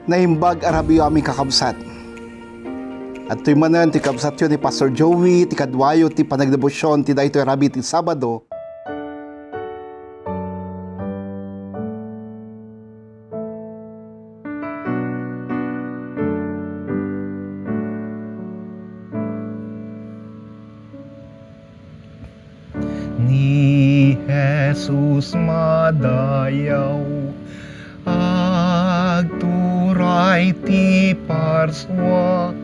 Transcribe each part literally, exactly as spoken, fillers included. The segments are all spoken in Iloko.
Naimbag a rabii amin, kakabsat. Adtoy manen ti kabsatyo ni Pastor Joey, ti kaduayo ti panagdebosyon ti daytoy a rabii ti Sabado. Ni Jesus madayaw, agturay ti parsua,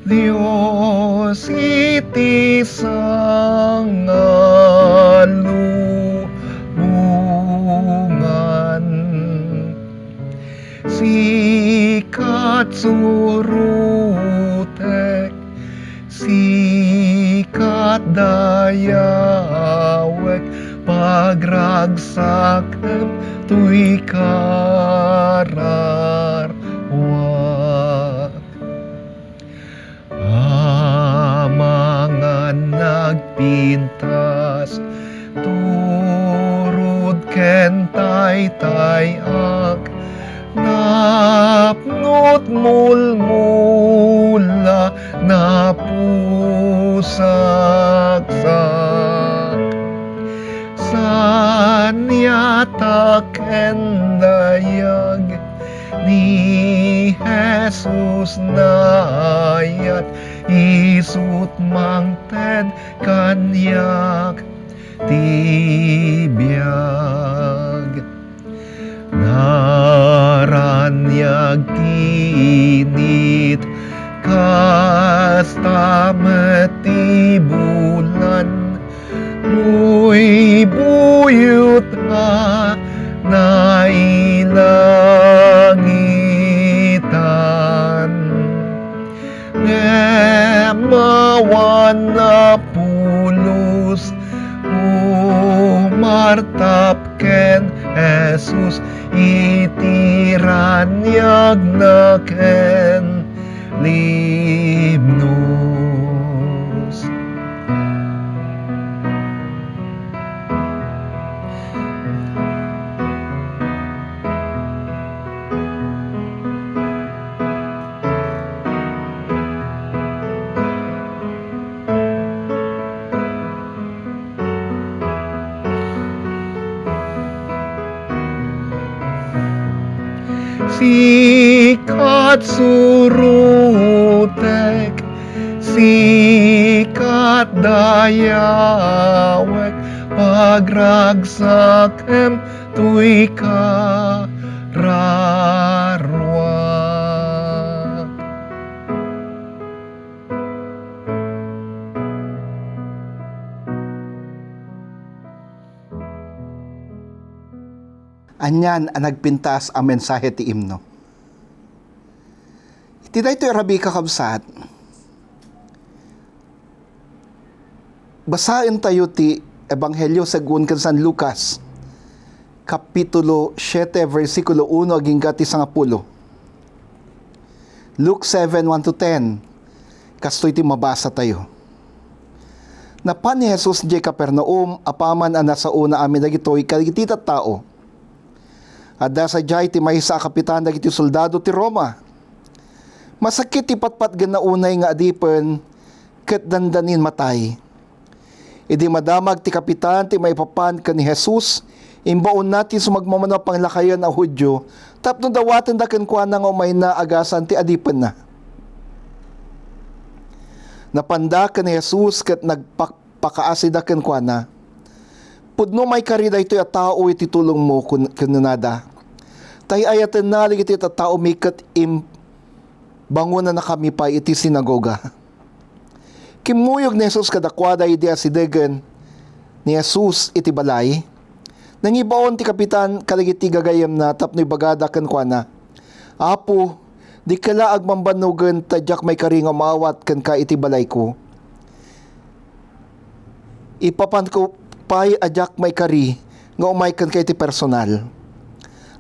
Dios iti sangalubongan. Sika surotek, sika dayawek, pagragsakem toy kararua. Amangan nagpintas, turod ken taytayak, napno't mulmula, napusaksak. Saniatak ken dayag ni Jesus nayat, isut' mangted kaniak ti biag. Naraniag ti init, kasta met ti bulan, buybuyot a nailangitan. Ngem awan a pulos, umartap ken Jesus iti raniagna ken limnos. Sika surotek, sika dayawek, pagragsakem toy kararua. Anian a nagpintas a mensahe ti imno. Iti daytoy a rabii, kakabsat, basaentayo ti Ebanghelio segun ken San Lucas, Kapitulo siete, bersikulo uno agingga ti sangapulo. Luke seven, one to ten. Kastoy ti mabasatayo. Napan ni Jesus idiay Capernaum, apaman a nasaona amin dagitoy kadagiti tattao. Adda sadiay ti maysa a kapitan dagiti soldado ti Roma. Masakit ti patpatgenna unay nga adipen ket dandanin matay. Idi madamag ti kapitan ti maipapan ken ni Jesus, imbaonna ti sumagmamano a panglakayen a Judio tapno dawatenda kenkuana nga umayna agasaan ti adipenna. Napanda ken ni Jesus ket nagpakpakaasida kenkuana. Pudno maikari daytoy a tao iti tulongmo, kun-, kunada. Ta ay-ayatenna dagiti tattaomi ket imbangonannakami pay iti sinagoga. Kimmuyog ni Jesus kadakuada idi asidegen ni Jesus iti balay. Nangibaon ti kapitan kadagiti gagayyemna tapno ibagada kenkuana, "Apo, dika la agmambannogen ta diak maikari nga umaawat kenka iti balayko. Ipapanko pay a diak maikari nga umay kenka iti personal.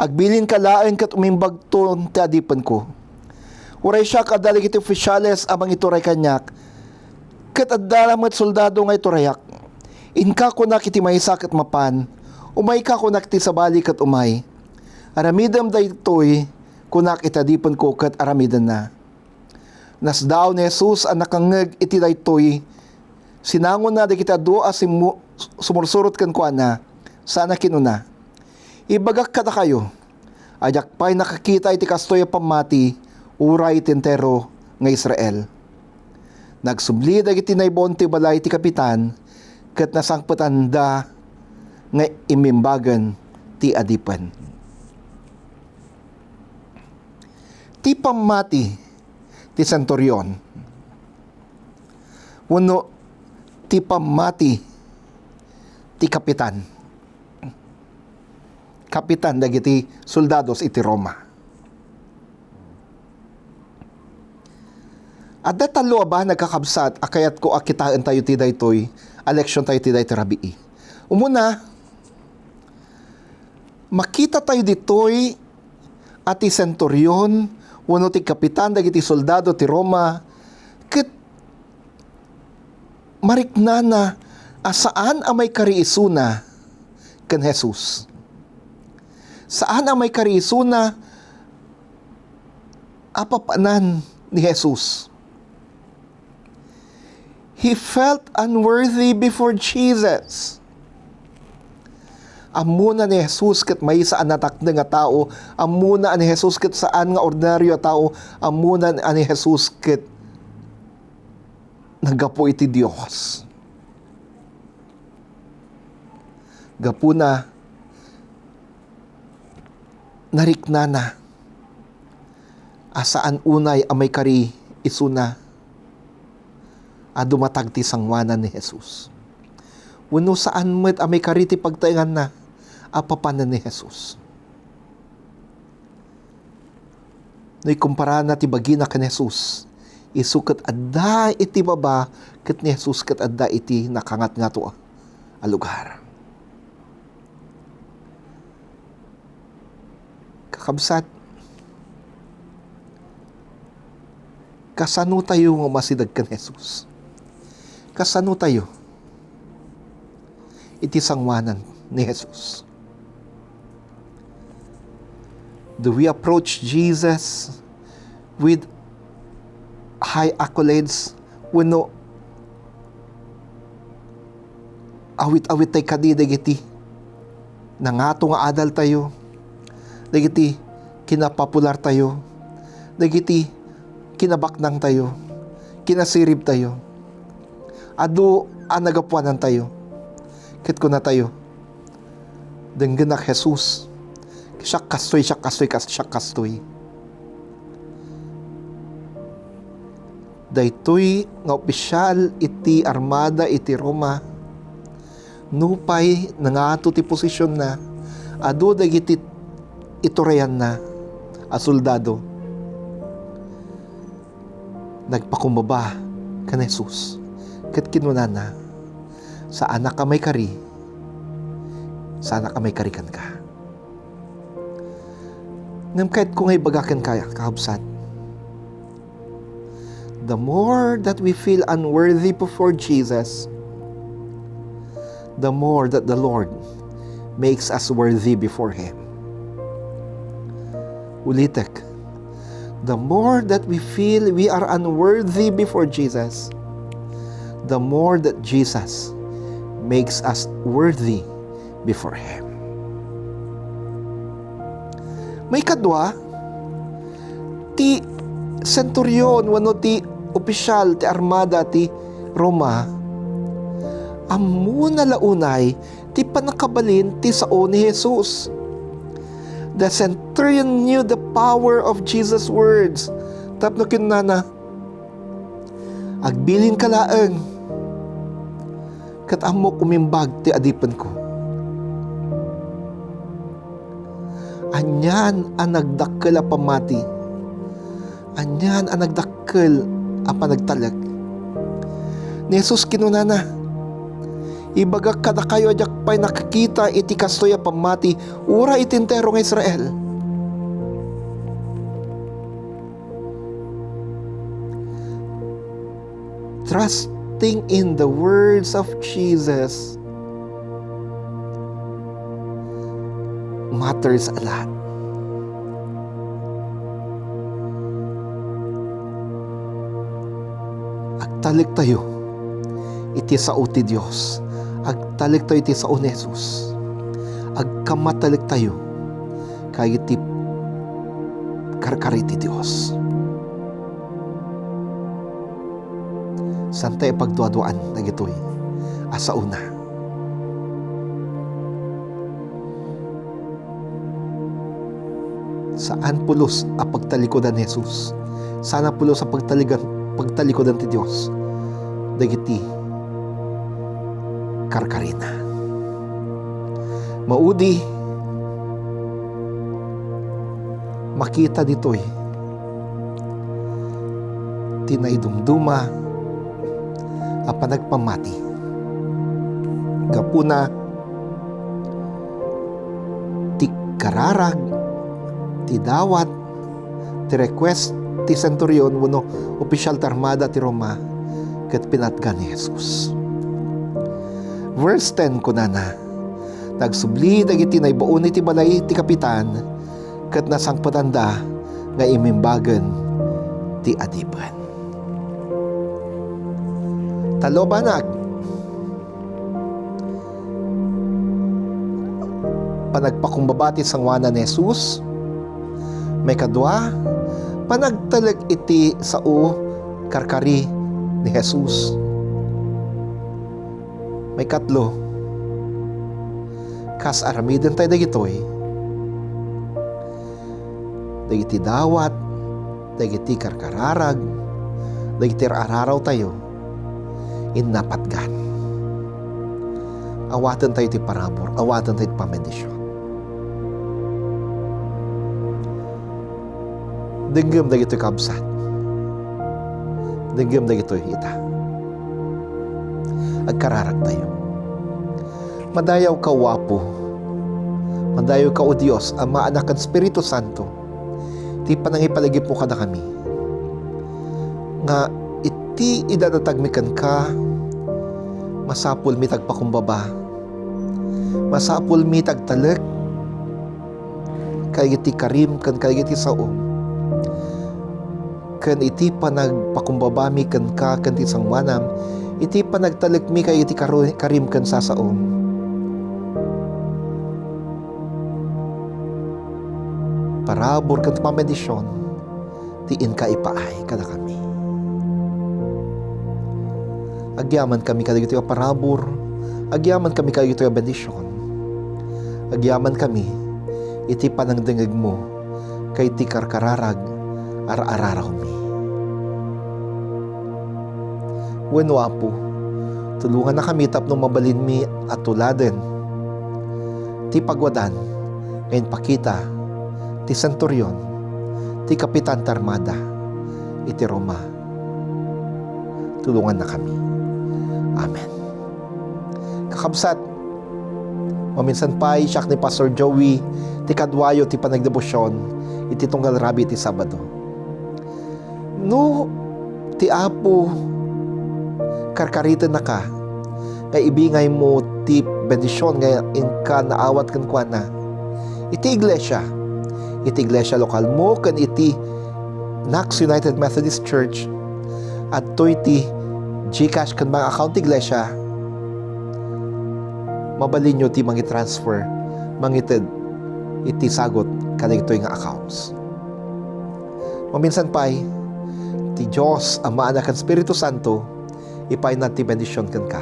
Agbilinka laeng ket umimbagton ti adipenko. Uray siak, adda dagiti ofisiales a mangituray kaniak, ket adda met soldado nga iturayak. Inka kunak iti maysa ket mapan, umayka kunak iti sabali ket umay. Aramidem daytoy kunak iti adipenko ket aramidenna. Nasdaaw ni Jesus a nakangngeg iti daytoy. Sinangona dagiti adu a simmu-, sumursurot kenkuana, sana kinuna, "Ibagak kadakayo, a diak pay nakakita iti kastoy a pammati uray ti entero nga Israel." Nagsubli dagiti naibaon ti balay ti kapitan ket nasangpetanda nga immimbagen ti adipen. Ti pammati ti senturyon wenno ti pammati ti kapitan. Kapitan dagiti soldados iti Roma. Adda tallo a banag, kakabsat, a kayatko a kitaentayo ti daytoy a leksiontayo ti daytoy rabii. Umuna, makitatayo ditoy a ti senturyon wenno ti kapitan dagiti soldado ti Roma ket mariknana a saan a maikari isuna ken Jesus. Saan a maikari isuna a papanan ni Jesus. He felt unworthy before Jesus. Ammona ni Jesus ket maysa a natakneng a tao. Ammona a ni Jesus ket saan nga ordinario a tao. Ammona a ni Jesus ket naggapu iti Dios. Gapuna, nariknana a saan unay a maikari isuna a dumatag ti sangoanan ni Jesus. Wenno saan met a maikari ti pagtaenganna a papanan ni Jesus. No ikumparana ti bagina ken Jesus, isu ket adda iti baba ket ni Jesus ket adda iti nakangatngato a lugar. Kakabsat, kasano tayo nga umasideg ken Jesus? Kasano tayo iti sangoanan ni Jesus? Do we approach Jesus with high accolades wenno awit-awit tay kadi dagiti nangato nga adal tayo, dagiti kinapopular tayo, dagiti kinabaknang tayo, kinasirib tayo, adu a nagapuanan tayo, ket kuna tayo, "Denggenak, Jesus. Siak kastoy, siak kastoy, kas-, siak kastoy." Daytoy nga opisyal iti armada iti Roma, nupay nangato ti posisionna, adu dagiti iturayanna a soldado. Nagpakumbaba ken Jesus ket kinunana, "Saanak a maikari, saanak a maikari kenka." Ngem kayatko nga ibaga kenka, kakabsat, the more that we feel unworthy before Jesus, the more that the Lord makes us worthy before Him. Ulitek, the more that we feel we are unworthy before Jesus, the more that Jesus makes us worthy before Him. Maikadua, ti senturyon wenno ti opisyal ti armada ti Roma, ammona la unay ti pannakabalin ti sao ni Jesus. The centurion knew the power of Jesus' words. Tapno kinunana, "Agbilinka laeng, ket ammok umimbag ti adipenko." Anian a nagdakkel a pammati. Anian a nagdakkel a panagtalek. Ni Jesus kinunana, "Ibagak kadakayo a diak pay nakakita iti kastoy a pammati uray iti entero nga Israel." Trusting in the words of Jesus matters a lot. agtalektayo iti sao ti Dios. Agtalektayo iti sao ni Jesus. Agkamatalektayo kadagiti karkari ti Dios. Saantayo pagduaduaan dagitoy a saona. Saan pulos a pagtalikudan ni Jesus. Saan a pulos a pagtaligan-, pagtalikudan ti Dios dagiti karkarina. Maudi, makita ditoy ti naidumduma a panagpammati. Gapuna, ti kararag, ti dawat, ti request ti centurion wenno opisyal ti armada ti Roma ket pinatgan ni Jesus. Verse ten kunana, "Nagsubli dagiti naibaon iti balay ti kapitan ket nasangpetanda nga imimbagen ti adipen." Tallo a banag. Panagpakumbaba ti sangoanan ni Jesus. Maikadua, panagtalek iti sao karkari ni Jesus. Maikatlo, kas aramiden tayo dagitoy, dagiti dawat, dagiti karkararag, dagiti ar-araraw tayo, inna patgan. Awaten tayo ti parabur, awaten tayo ti pamendisyon. Denggem dagitoy, kabsat. Denggem dagitoy ita. Agkararag tayo. Madayaw ka, O Apo. Madayaw ka, O Dios, Ama, Anak, ken Espiritu Santo. Ti panangipalagipmo kadakami, nga iti idadatagmi kenka, masapulmi ti agpakumbaba, masapulmi ti agtalek kadagiti karim ken kadagiti saom, ken iti panagpakumbabami kenka ken ti sangoanam, iti panagtalekmi kadagiti karo-, karim ken sasaom. Parabur ken ti pamendisyon ti inka ipaay kadakami. Agyamankami kadagitoy a parabur, agyamankami kadagitoy a bendisyon. Agyamankami iti panangdengngegmo ken iti karkararag ar-ararawmi. Wenno, Apo, tulongannakami tapno mabalinmi a tuladen ti pagwadan nga impakita ti senturyon, ti kapitan ti armada iti Roma. Tulongannakami. Amen. Kakabsat, maminsan pay, siak ni Pastor Joey, ti kaduayo ti panagdebosyon iti tunggal rabii ti Sabado. No ti Apo karkaritennaka nga ibingaymo ti bendisyon nga inka naawat kenkuana iti iglesia, iti iglesia lokalmo ken iti Knox United Methodist Church, adtoy ti GCash ken bank account ti iglesia, mabalinyo ti mangitransfer, mangited iti sagut kadagitoy nga accounts. Maminsan pay, ti Dios, Ama, Anak, ken Espiritu Santo, ipayna ti bendisyon kenka.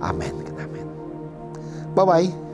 Amen ken amen. Bye-bye.